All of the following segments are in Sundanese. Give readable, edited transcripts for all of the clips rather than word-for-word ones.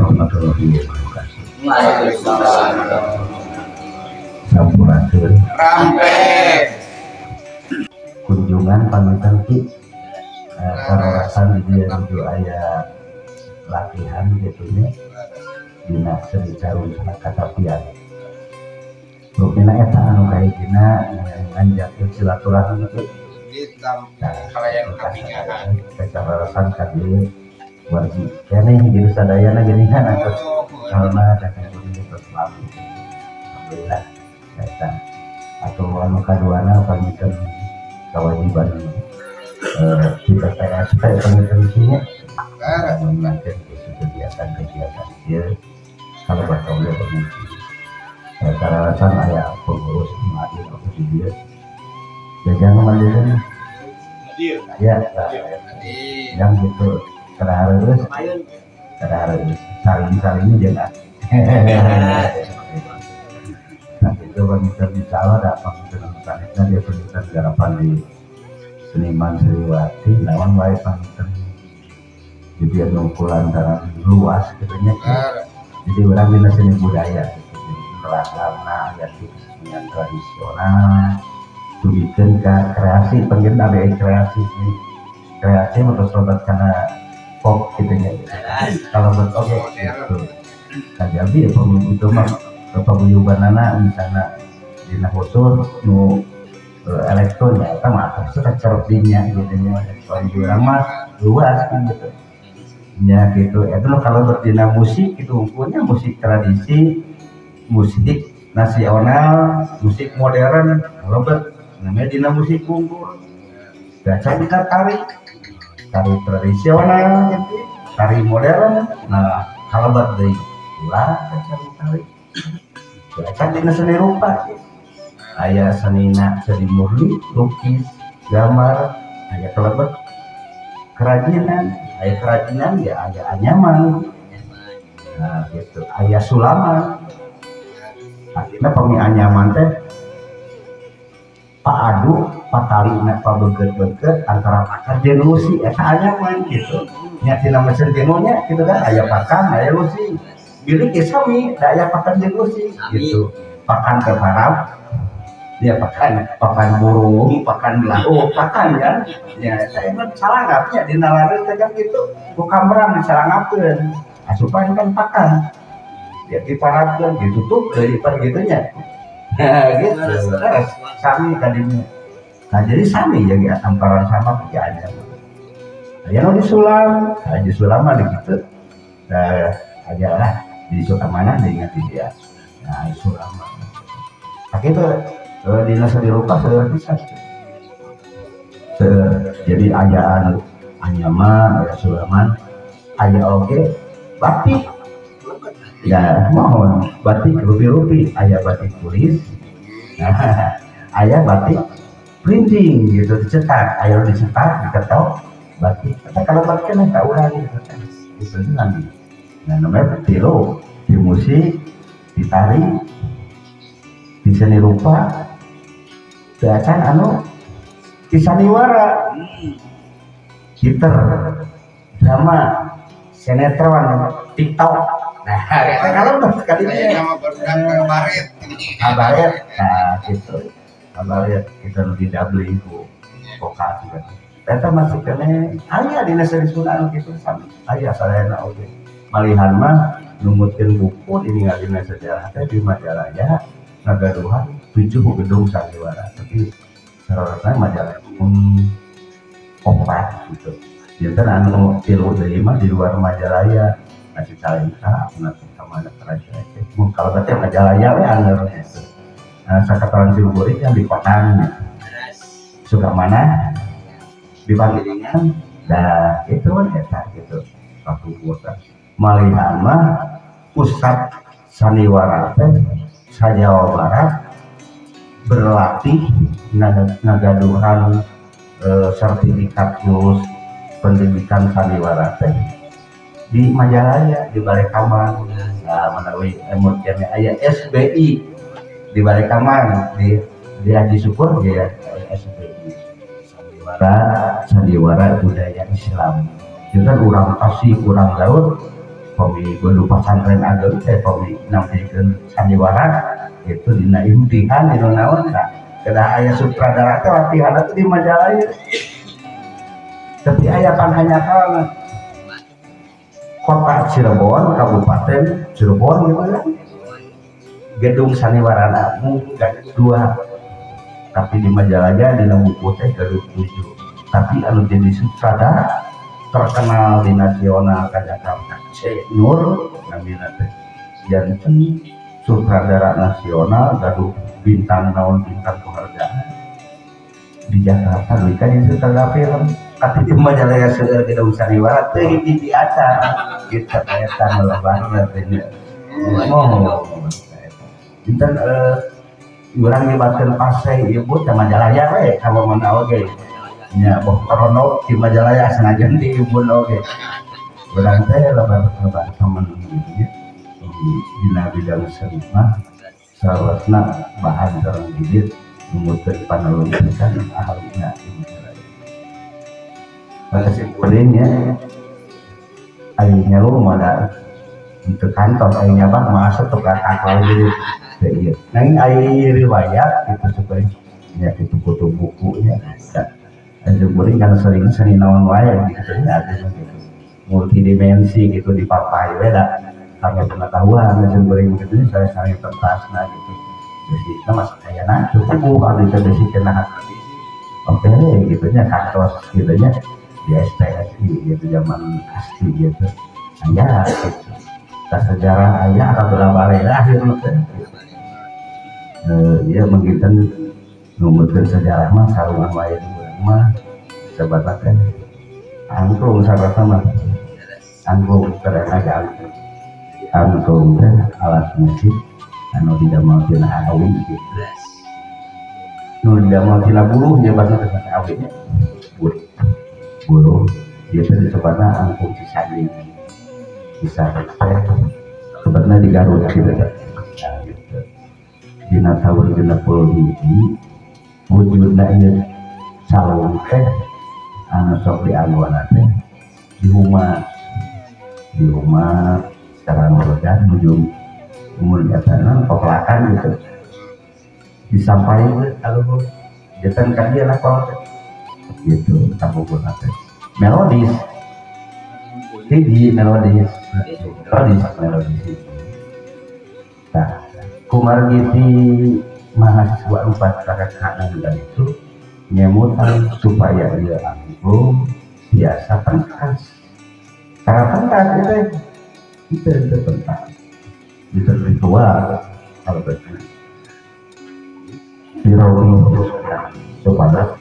warahmatullahi wabarakatuh. Waalaikumsalam. Sampurasun. Rampes. Kunjungan pamitan ki karorasan di dieu nuju aya latihan gitu nya dina seni carun katapian. Rupina eta anu kahijina nganjakeun silaturahmi kitu. Kalayan kapingahan. Kacarasan ka dieu wargi keneh gitu sadayana geuningan atuh. Karena datang kuring terus lami. Alhamdulillah eta atau anu kaduana pangiten kewajiban kita PSP pangiten nya mengingatkan kegiatan-kegiatan ieu kalau bakal boleh pengisi karasan aya pengurus hadir aku di dieu jajan mandireun ya yang gitu kada harus saling-saling jeung. Nah itu pangiten insyaallah da pangiten sanesna dia pangiten garapan di Seniman Sriwati lawan wae pangiten jadi anu lantaran luas gitu nya. Jadi urang dina seni budaya gitu. Jadi ragamna aya kesenian tradisional dugikeun ka kreasi pangiten aya kreasi nih. Kreasi mah terus lobat kana pop gitu nya. Kalau buat oke gitu. Kajabi pemimpin itu mah paguyubanana misalna dina khusus nu elektron ya eta mah atuh sacerep dinya gitu nya. Kalau di urang mah luas kan gitu. Ya gitu. Eta nu kalau berdina musik itu unggulnya musik tradisi, musik nasional, musik modern, kalau ber namanya dina musik unggul. Baca dina tari, tari tradisional gitu, tari modern. Nah, kalau ber deui ulah cari tari. Baca dina seni rupa. Aya senina seni murni, lukis, gambar, aya kelebet kerajinan, aya kerajinan ya aya anyaman. Nah, gitu. Aya sulaman. Artinya pami anyaman teh paadu, patalina, pabeget-beget antara pakan jeung lusi eta anyaman gitu. Nya tina mesin tinunya gitu kan aya pakan, aya lusi. Bilik ge sami, da aya pakan jeung lusi gitu. Pakan teh parab, ya pakan, pakan burung, pakan lauk, pakan kan. Ya eta mah salangapnya dina lareus teh kan gitu. Ku kamrang disalangapkeun. Asupan kan pakan. Ya diparabkeun ditutup deui pan kitu nya. Nah, gitu. Terus sami tadinya. Nah, jadi sami ya amparan sama ke aja. Aya nu disulam, aya disulam mah gitu. Nah, aja lah di Sukamana diingat di dia. Nah, sulam. Nah, gitu dina seni rupa seueur pisan. Jadi aya anu anyaman, aya sulaman, aya oge batik. Ya, mohon batik rupi-rupi, aya batik tulis, nah, aya batik printing gitu dicetak, aya dicetak diketok batik. Tapi kalau batik kan tak urang gitu kan, itu nanti. Nah, namanya tilu di musik, di tari, di seni rupa, bacaan anu di sandiwara, gitar, drama, sinetron, TikTok. Nah, kalau udah sekali ini nama barudak kabaret. Kabaret, nah gitu. Kabaret kita lebih double ku vokal juga. Eta masih kene aya dina seni Sunda anu kitu sami. Aya sadayana oge. Malihan mah numutkeun buku diningal dina sejarah teh di Majalaya ngagaduhan 7 gedung sandiwara. Tapi sarorotna Majalaya pun 4 gitu. Janten anu 3 deui mah di luar Majalaya. Nasi calengka, nasi kamana kerajaan. Kalau kata Majalaya we angeur gitu. Nah, sakataran Simkuring yang di Padang. Sukamana di Panggilingan, nah itu kan eta gitu. Satu kota. Malihan mah pusat sandiwara teh sa Jawa Barat berlatih ngagaduhan sertifikat lulus pendidikan sandiwara teh di Majalaya di Balekaman. Nah, menawi emot kene aya SBI di Balekaman di Haji Syukur ya SBI Sandiwara Budaya Islam. Itu kan urang Tasik, urang Garut, Pami guru pesantren ageng teh pami nampilkeun sandiwara itu dina imtihan dina naon tah kedah aya sutradara teh latihan teh di Majalaya. Tapi aya panhanyakalna kota Cirebon, Kabupaten Cirebon gitu kan. Gedung sandiwara mung dua, tapi di Majalaya dina buku teh gaduh 7. Tapi anu jadi sutradara terkenal di nasional ka Jakarta C Nur namina teh janten sutradara nasional gaduh bintang naon bintang penghargaan di Jakarta duit kan jadi sutradara film tapi di Majalaya seueur gedung sandiwara teu hiji acan kitu eta melebarna teh nya. Oh dinten urang nyebatkeun pase ieu teh Majalaya we ka mana oge nya boh koronok di Majalaya sanajan di ibun oge urang teh lebar-lebar temen gitu nya dina bidang seni mah sawarna bahan sareng bibit numutkeun panelungsikan ahlina di Majalaya. Kesimpulannya nya aya nyalu mah da teu kantor aya nyabak mah asup ka akal jadi teu ieu. Nanging aya riwayat kitu supaya nya kitu kutu bukunya eta kuring kan sering seni naon wae gitu nya gitu. Multidimensi gitu dipapai we da karena pengetahuan jeung kuring gitu saya saling pentasna gitu. Basicna mah ayana cukup abdi teh basic kena oke gitu nya kantos gitu nya di STSI gitu zaman asli gitu aya gitu. Tas sejarah aya ka bale akhir teh. Ieu manggitan numutkeun sejarah mah sarungan wae mah sebatna teh angklung sarasa mah angklung keren aja angklung angklung teh alat musik anu didamel tina awi gitu nu didamel tina buluh nyebatna teh awi nya buluh ieu teh disebutna angklung Cisandi Cisandi teh sebetna di Garut gitu teh gitu dina tahun 61 wujudna ieu calon teh anu sok dianggonan teh di rumah sekarang udah menuju umur biasanya pepelakan gitu disampaikan kalau jantan kan dia lah kalau gitu tampung teh melodis hiji melodis melodis melodis nah kumargi ti mahasiswa 4 KKN dan itu nyemutan supaya dia angklung biasa pentas cara pentas itu pentas itu ritual kalau betul dirobi supaya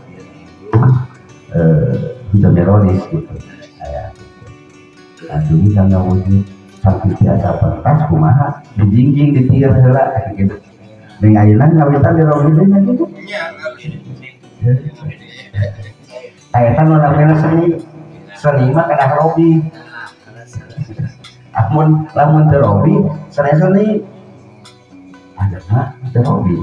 sudah melodis gitu saya gitu aduh jangan wujud sampai biasa pentas kumaha dijingjing ditir heula gitu dengan ayeuna ngawitan dirobi teh nya gitu. Eta nu namina seni seni mah kedah robi amun lamun teu robi seni seni adana teu robi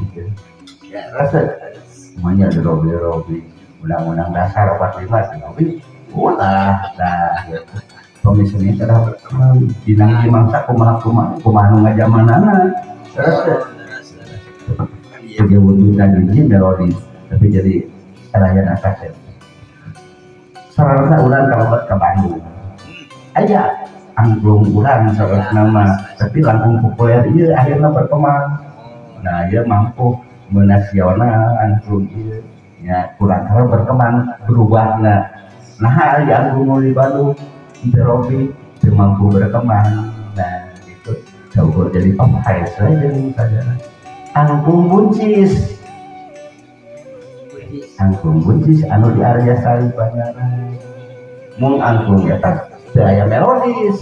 rasa semuanya teu robi robi undang-undang dasar 45 teu robi ulah tah gitu pami seni kedah berkembang dina hiji mangsa kumaha kumaha kumaha nu ngajamanana terus jadi wujudna hiji melodi tapi jadi kalayan atas ya. Sarana urang kalebet ka Bandung. Aya angklung urang sarana nama, tapi langkung populer ieu akhirna berkembang. Nah, ieu mampu menasional angklung ieu nya kurang karena berkembang berubahna. Nah, aya angklung di Bandung teu robi teu mampu berkembang. Nah, gitu. Saukur jadi papai saja saja. Angklung buncis. Angklung buncis anu di Arjasari Banjaran mung angklung eta teu aya melodis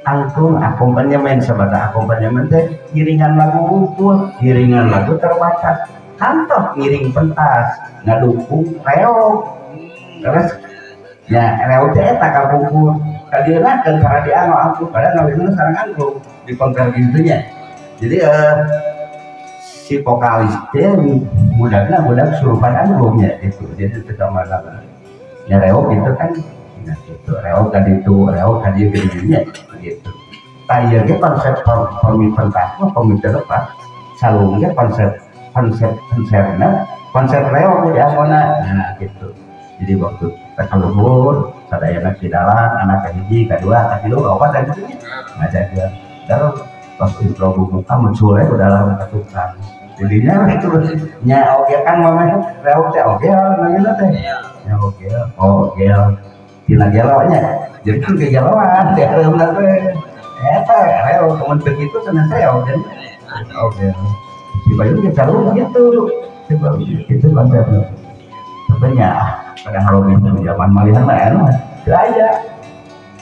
angklung akompanyemen sabada akompanyemen teh iringan lagu wungkul iringan lagu terbatas kantos ngiring pentas ngadukung reog terus ya reog teh eta kapungkur kadieuna cara dianggo angklung padahal ngawinna sareng angklung di konter gitu nya jadi si vokalis teh mudahnya mudah surupan angklungnya itu jadi teu mana nya reog gitu kan Nah gitu reog ka ditu reog ka dieu ka dieu gitu. Tah ieu ge konsep pami pentas mah pami teu lepas calung ge konsep konsep konsepna konsep reog dianggona. Nah gitu. Jadi waktu ka luhur sadayana di dalam anak kahiji kadua katilu opat dan gitu ngajaga. Dalam pas intro buka muncul we dalam ka tukang. Jadinya itu nya oge kan mah reog teh oge namina teh. Nya oge oge tina gelo nya. Jadi kan kegeloan teh reogna teh. Eta reog temen begitu cenah reog kan. Oge. Si Bayu ge calung gitu. Si Bayu itu konsepnya. Sebenarnya kadang hobi zaman malihan mah enak. Teu aya.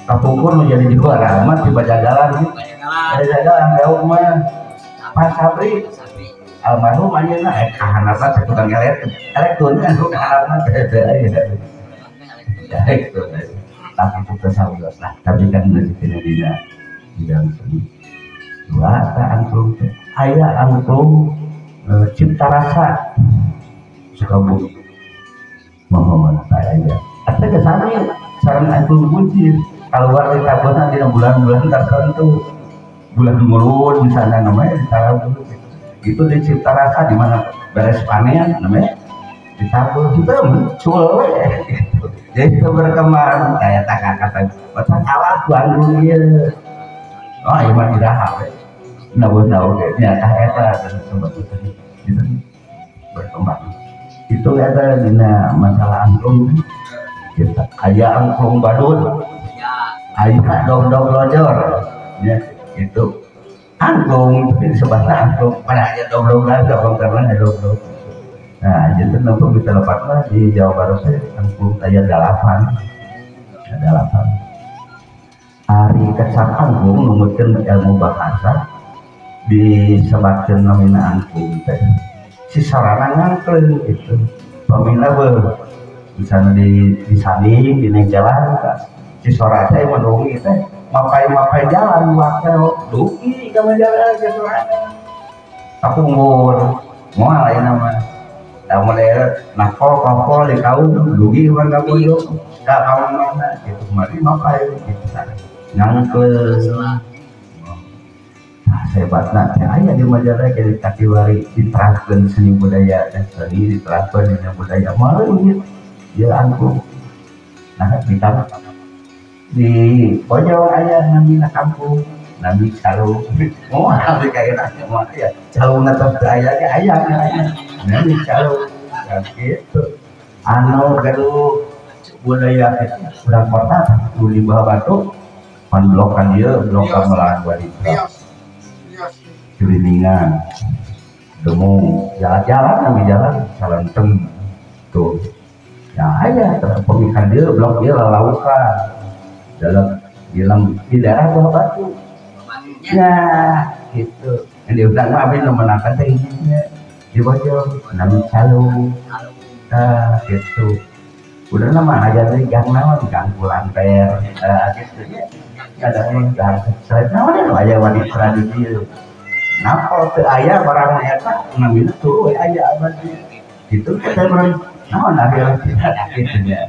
Kapungkur nu jadi juara mah di Bajagalan gitu. Bajagalan reog mah. Pas Sabri almarhum ayeuna kahanapna teh tukang elektron kan kahanapna teh teu aya. Itu. Tapi itu teh sawios lah. Tapi kan rezekina dina bidang seni. Dua tah angklung teh. Aya angklung cipta rasa Sukabumi. Mohon saya aya. Eta ge sami sareng angklung buncit. Keluar di tabungan dina bulan-bulan tertentu. Bulan Mulud misalnya namanya ditabung gitu. Itu di cipta rasa di mana beres panen namanya ditabung itu muncul we gitu. Jadi itu berkembang kayak tak kata masa kalah ku ieu. Oh ieu mah iraha we. Nabu-nabu ge nya tah eta sebetulnya itu berkembang. Itu eta dina masalah angklung kita aya angklung badut. Aya dog-dog lojor ya itu angklung sebenarnya angklung pada aja dog-dogan karena dog-dog. Nah jadi nampak bisa lepas mah di Jawa Barat teh angklung aya 8. Ari kecap angklung numutkeun ilmu bahasa disebatkeun namina angklung teh si sarana ngangklung gitu. Pamina beuh misalnya di disanding di nengkelan si sora teh mun teh mapai-mapai jalan wakil dugi ka jalan ke sorana kapungkur moal ayeuna mah da mun nakol kopol di kaum dugi urang ka puyuh ka kaum mana gitu mari mapai gitu ngangkeun. Nah hebatna teh aya di majalah jadi kakiwari diterapkeun seni budaya teh seni diterapkeun dina budaya moal ieu angklung. Nah ditambah di pojok aya namina kampung nami calung moal di kairah moal aya calung tos teu aya ge aya nami calung gitu anu gaduh budaya urang kota nu di bawah batu pan blokan ieu blokan melahan wanita Ciliningan demung jalan-jalan nami jalan calentem tuh ya aya pemikan dieu blok ieu lalaukan dalam di daerah bawah batu ya gitu yang diundang mah abdi nu menangkan teh izinnya di Bojong nami calung nah gitu udah nama aja teh gang naon gang kulanter gitu nya kadang gang selain naon nu aya wanita di dieu napol teu aya barang eta namina tuluy aya abadi gitu kita urang naon ari gitu nya.